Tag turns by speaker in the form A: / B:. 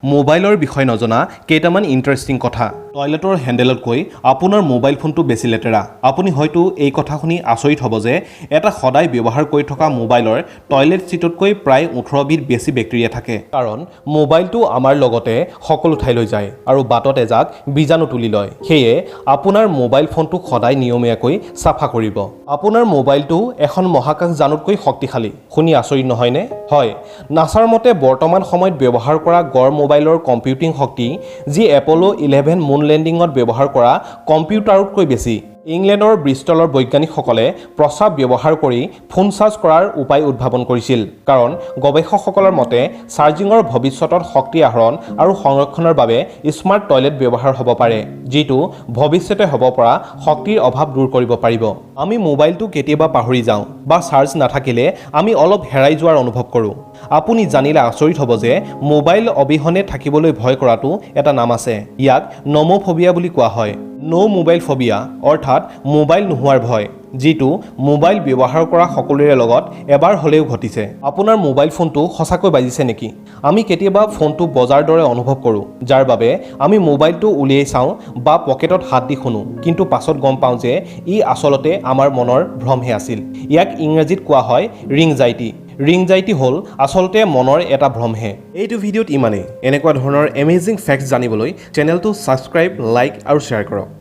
A: মোবাইলৰ বিষয়ে নজনা কেইটামান ইণ্টাৰেষ্টিং কথা। টয়লেটৰ হেণ্ডেলতকৈ আপোনাৰ মোবাইল ফোনটো বেছি লেতেৰা। আপুনি হয়তো এই কথা শুনি আচৰিত হ'ব যে এটা সদায় ব্যৱহাৰ কৰি থকা মোবাইলৰ টয়লেট ছিটতকৈ প্ৰায় 18বিধ বেছি বেক্টেৰিয়া থাকে, কাৰণ মোবাইলটো আমাৰ লগতে সকলো ঠাইলৈ যায় আৰু বাটত এজাক বীজাণু তুলি লয়। সেয়ে আপোনাৰ মোবাইল ফোনটো সদায় নিয়মীয়াকৈ চাফা কৰিব। আপোনাৰ মোবাইলটো এখন মহাকাশ যানতকৈ শক্তিশালী, শুনি আচৰিত নহয়নে? হয়, নাছাৰ মতে বৰ্তমান সময়ত ব্যৱহাৰ কৰা গড় মোবাইলৰ কম্পিউটিং শক্তি যি এপ'ল' 11 মুন লেণ্ডিঙত ব্যৱহাৰ কৰা কম্পিউটাৰতকৈ বেছি। ইংলেণ্ডৰ ব্ৰিষ্টলৰ বৈজ্ঞানিকসকলে প্ৰস্ৰাৱ ব্যৱহাৰ কৰি ফোন চাৰ্জ কৰাৰ উপায় উদ্ভাৱন কৰিছিল, কাৰণ গৱেষকসকলৰ মতে চাৰ্জিঙৰ ভৱিষ্যতত শক্তি আহৰণ আৰু সংৰক্ষণৰ বাবে স্মাৰ্ট টয়লেট ব্যৱহাৰ হ'ব পাৰে, যিটো ভৱিষ্যতে হ'ব পৰা শক্তিৰ অভাৱ দূৰ কৰিব পাৰিব। আমি মোবাইলটো কেতিয়াবা পাহৰি যাওঁ বা চাৰ্জ নাথাকিলে আমি অলপ হেৰাই যোৱাৰ অনুভৱ কৰোঁ। আপুনি জানিলে আচৰিত হ'ব যে মোবাইল অবিহনে থাকিবলৈ ভয় কৰাটো এটা নাম আছে। ইয়াক নমোফবিয়া বুলি কোৱা হয়। ন' মোবাইল ফবিয়া, অৰ্থাৎ মোবাইল নোহোৱাৰ ভয়, যিটো মোবাইল ব্যৱহাৰ কৰা সকলোৰে লগত এবাৰ হ'লেও ঘটিছে। আপোনাৰ মোবাইল ফোনটো সঁচাকৈ বাজিছে নেকি? আমি কেতিয়াবা ফোনটো বজাৰ দৰে অনুভৱ কৰোঁ, যাৰ বাবে আমি মোবাইলটো উলিয়াই চাওঁ বা পকেটত হাত দি শুনো, কিন্তু পাছত গম পাওঁ যে ই আচলতে আমাৰ মনৰ ভ্ৰমহে আছিল। ইয়াক ইংৰাজীত কোৱা হয় ৰিংজাইটি। ৰিংজাইটি হ'ল আচলতে মনৰ এটা ভ্ৰমহে। এইটো ভিডিঅ'ত ইমানেই। এনেকুৱা ধৰণৰ এমেজিং ফেক্টছ জানিবলৈ চেনেলটো ছাবস্ক্ৰাইব, লাইক আৰু শ্বেয়াৰ কৰক।